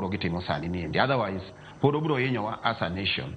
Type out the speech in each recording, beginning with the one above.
koro gitimo sani niendi. Otherwise pod obiro hinyowa as a nation.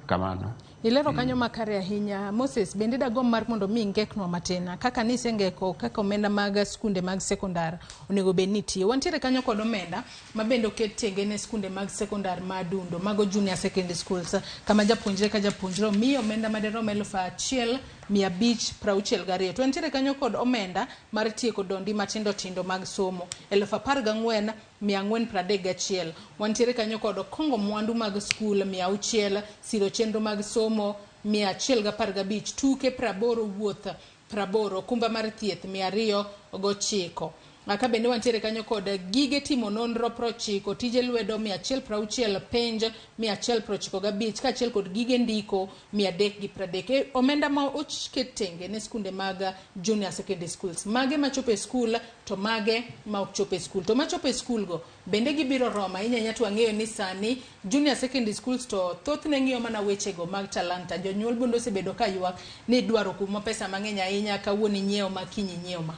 Kamano. Ilero kanyo makare ahinya. Moses, bende dagomb mar mondo mi ingeknwa matin kaka nisengeko kaka omenda mag skunde mag sekondar onego bed ni tiyo. Wantiere kanyo kod omenda ma bende oket tenge ne skunde mag sekondar ma Adundo, mago junior secondary schools, kama japuonjre ka japuonjre omiyi omenda madirom 1562. To wantiere kanyo kod omenda mar tieko dondi matindo tindo mag somo, 14,431. Wantiere kanyo kod kongo mwandu mag skul 600, siro chenro mag somo 115, tuke 80, wuoth 80, okumba mar thieth 209. Ka bende wantiere kanyo kod gige timo nonro 90, tije lwedo 160, penj 195, kaachiel kod gige ndiko 330. Omenda ma oket tenge ne skunde mag junior secondary schools, mage machopo e skul to mage ma ok chop e skul? To machopo e skul go bende gibiro romo ahinya ahinya? To wang'eyo ni sani junior secondary schools to thothne ng'iyo mana wechego mag talanta. Jonyuol bende osebedo ka ywak ni idwaro kuma pesa mang'eny ahinya, kawuono inyiewo ma, kiny inyiewo ma.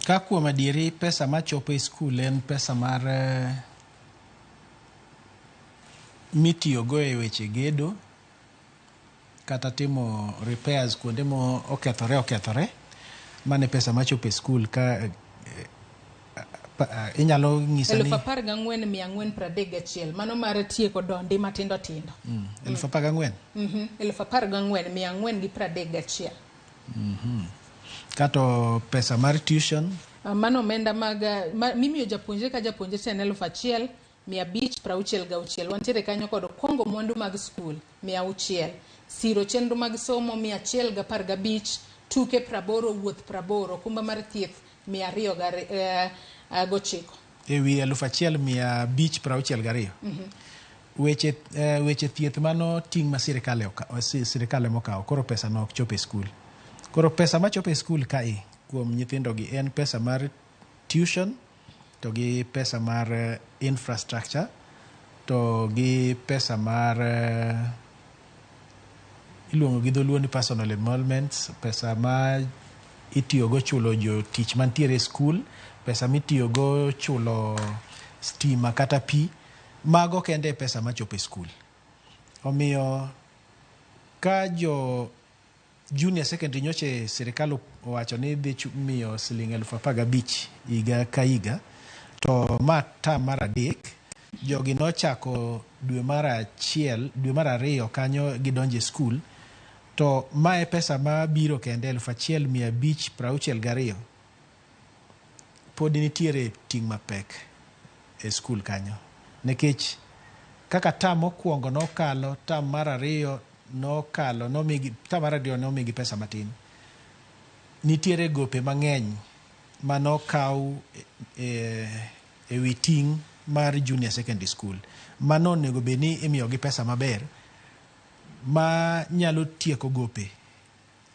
Ka kuom adieri, pesa machopo e skul en pesa mar mitiyogo e weche gedo kata timo repairs kuonde mo okethore okethore. Mano e pesa machopo e skul ka inyalo ng'isa ni 14,431, mano mar tieko dondi matindo tindo. 14,000? 14,431. Kato pesa mar tuition? Mano omenda mag mimiyo japuonjre ka japuonjre to en 1566. Wantiere kanyo kod kongo mwandu mag skul 600, siro chenro mag somo 115, tuke 80, wuoth 80, okumba mar thieth 209. E wi 1562. Weche thieth mano ting' ma sirikal ema okawo, koro pesa no ok chop e skul. Koro pesa machopo e skul kae kuom nyithindo gi en pesa mar tuition to gi pesa mar infrastructure to gi pesa mar iluongo gi dholuo ni personal emoluments, pesa ma itiyogo chulo jotich mantiere e skul, pesa mitiyogo chulo stima kata pi. Mago kende e pesa machopo e skul. Omiyo ka jo junior secondary nyoche sirikal owacho ni dhi miyo siling 15,000 higa ka higa, to ma term mar adek jogi nochako dwe mar achiel, dwe mar ariyo kanyo gidonjo e skul, to mae pesa mabiro kende 1562, pod nitiere ting' mapek e skul kanyo, nikech kaka term mokwongo nokalo, term mar ariyo nokalo, nomigi, term mar ariyo nomigi pesa matin. Nitiere gope mang'eny manokaw e wi ting' mar junior secondary school mano onego bed ni imiyogi pesa maber ma nyalo tieko gope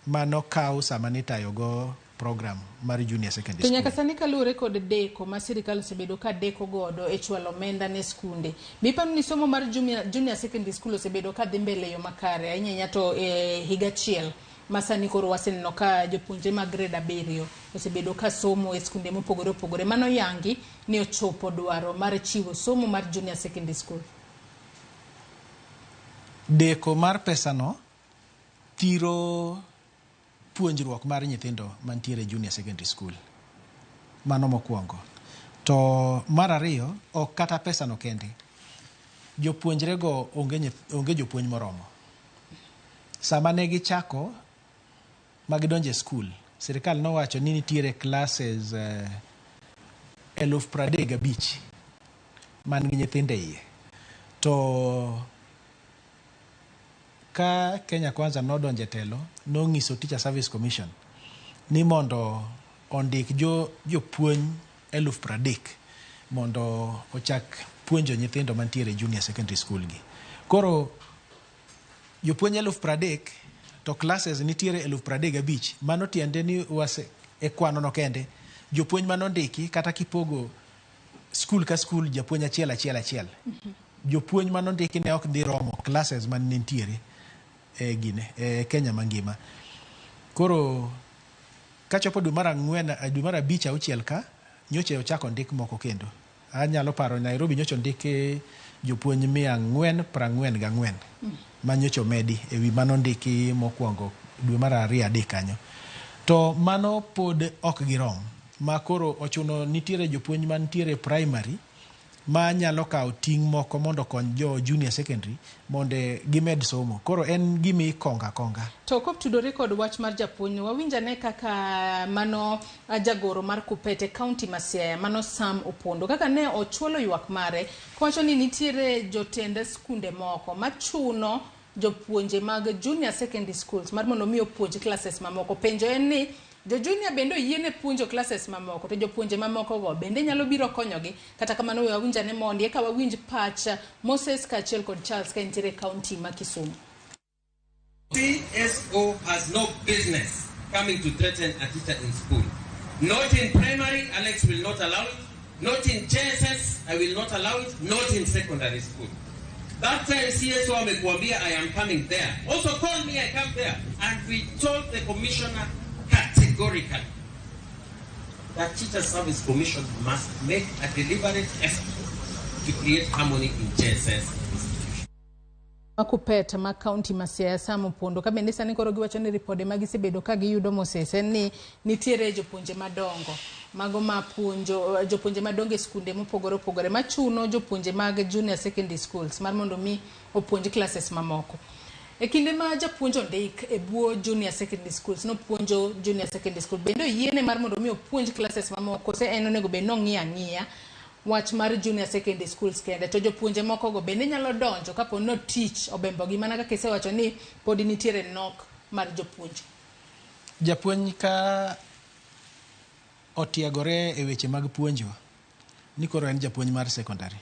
manokaw sama nitayogo program mar junior secondary To nyaka school. sani, kaluwore kod deko ma sirikal osebedo ka deko godo e chwalo omenda ne skunde, be iparo ni somo mar junior secondary school osebedo ka dhi mbele e yo makare ahinya ahinya to e higa achiel ma sani koro waseneno ka jopuonjre mag grade 7 osebedo ka somo e skunde mopogore opogore, mano yangi ni ochopo dwaro mar chiwo somo mar junior secondary school? Deko mar pesano thiro puonjruok mar nyithindo mantiere junior secondary school. Mano mokwongo. To mar ariyo, ok kata pesano kende. Jopuonjre go onge jopuonj moromo. Sama ne gichako ma gidonjo e skul, sirikal nowacho ni nitiere classes 35,000 man gi nyithindo e iye. To ka Kenya Kwanza nodonjo e telo, nong'iso Teacher Service Commission ni mondo ondik jopuonj 30,000 mondo ochak puonjo nyithindo mantiere junior secondary school gi. Koro jopuonj 30,000 to classes nitiere 35,000, mano tiende ni wase e kwano no kende jopuonj manondiki, kata kipogo skul ka skul japuonj achiel achiel achiel, jopuonj manondiki ne ok dhi romo classes man nitiere e gine e Kenya mangima. Koro kachopo dwe mar ang'wen, dwe mar abich, auchiel ka nyocha ochako ndik moko kendo. Anyalo paro Nairobi nyocha ondiki jopuonj 444 ma nyocha omedi ewi manondiki mokwongo dwe mar ariyo adek kanyo. To mano pod ok girom. Ma koro ochuno nitiere jopuonj mantiere primary ma nyalo kawo ting' moko mondo okony jo junior secondary mondo gimed somo. Koro en gima ikongo akonga. To kotudore kod wach mar japuonj, wawinj ane kaka mano jagoro mar Kuppet e kaunti ma Siaya, mano Sam Opondo, kaka ne ochuolo ywak mare kowacho ni nitiere jotend skunde moko machuno jopuonje mag junior secondary schools mar mondo mi opuonj classes mamoko. Penjo en ni jo junior bende oyiene puonjo classes mamoko to jopuonje mamoko go bende nyalo biro konyogi. Kata kamano we wawinj ane mondi eka wawinj pach Moses kaachiel kod Charles ka entiere e kaunti ma Kisumu. CSO has no business coming to threaten a teacher in school. Not in primary, Alex will not allow it. Not in JSS, I will not allow it. Not in secondary school. That time CSO amekuambia I am coming there. Also call me, I come there. And we told the commissioner categorically that Teacher Service Commission must make a deliberate effort to create harmony in JSS institution. Kuppet ma kaunti ma Siaya Sam Opondo ka bende sani koro giwacho ni ripode ma gisebedo ka giyudo Moses en ni nitiere jopuonje madongo mago ma puonjo jopuonje madongo e skunde mopogore opogore machuno jopuonje mag junior secondary schools mar mondo mi opuonj classes mamoko. E kinde ma japuonj ondik e bwo junior secondary schools nopuonjo junior secondary school bende oyiene mar mondo mi opuonj classes mamoko kose en onego bed nong'iyo ang'iya wach mar junior secondary schools kende to jopuonje moko go bende nyalo donjo kapo ni tich obembogi mana kaka isewacho ni pod nitiere nok mar jopuonj. Japuonj ka otiegore e weche mag puonjo ni koro en japuonj mar secondary.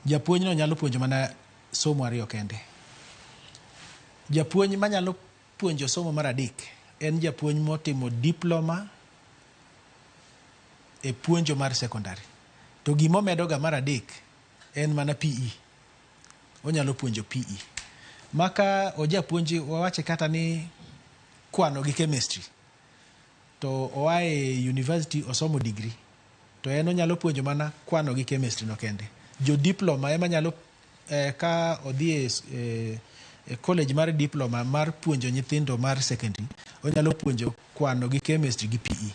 Japuonjno nyalo puonjo mana somo ariyo kende. Japuonj manyalo puonjo somo mar adek en japuonj motimo diploma e puonjo mar secondary. To gimomedoga mar adek en mana PE. Onyalo puonjo PE. Maka ojapuonj wawache kata ni kwano gi chemistry to oa e university osomo degree to en onyalo puonjo mana kwano gi chemistry no kende. Jo diploma ema nyalo ka odhi e college mar diploma mar puonjo nyithindo mar secondary onyalo puonjo kwano gi chemistry gi PE.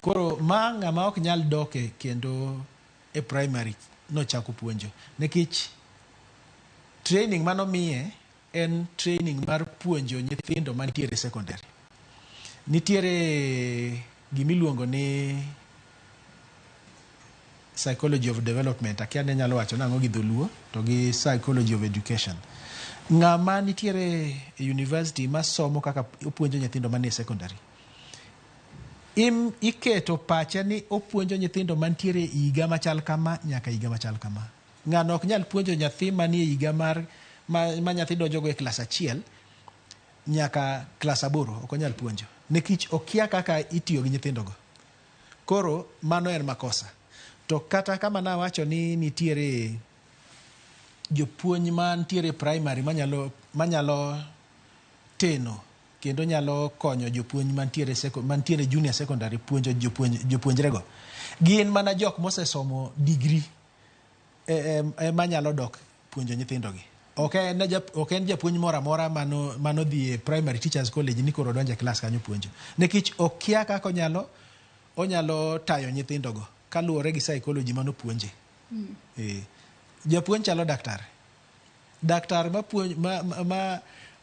Koro ma ng'ama ok nyal doke kendo e primary nochako puonjo nikech training manomiye en training mar puonjo nyithindo mantiere secondary. Nitiere gimiluongo ni psychology of development akia ni anyalo wacho nang'o gi dholuo to gi psychology of education. Ng'ama nitiere e university masomo kaka opuonjo nyithindo manie secondary iketo pache ni opuonjo nyithindo mantiere e higa machal kama nyaka higa machal kama. Ng'ano ok nyal puonjo nyathi manie higa mar ma nyathi donjogo e klas achiel nyaka klas aboro ok onyal puonjo nikech okia kaka itiyo gi nyithindogo. Koro mano en makosa. To kata kama nawacho ni nitiere jopuonj mantiere primary manyalo teno kendo nyalo konyo jopuonj mantiere junior secondary puonjo jopuonjrego. Gin mana jok mosesomo degree ema nyalo dok puonjo nyithindogi. Ok en japuonj moro amora manodhi e primary teachers college ni koro odonjo e klas kanyo puonjo. Nikech okia kaka onyalo tayo nyithindogo kaluwore gi psychology manopuonje. Japuonj chalo daktar. Daktar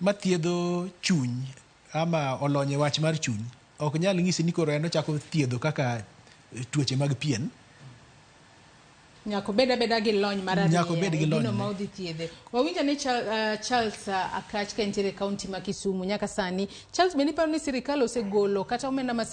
ma thiedho chuny ama olony e wach mar chuny ok nyal nyisi ni koro en ochako thiedho kaka tuoche mag pien. Nyaka obed abeda gi lony mar Nyaka obed gi lony gino ma odhi thiedhe. Wawinjo ni Charles Akach ka entiere e kaunti ma Kisumu nyaka sani. Charles, bende iparo ni sirikal osegolo kata omenda ma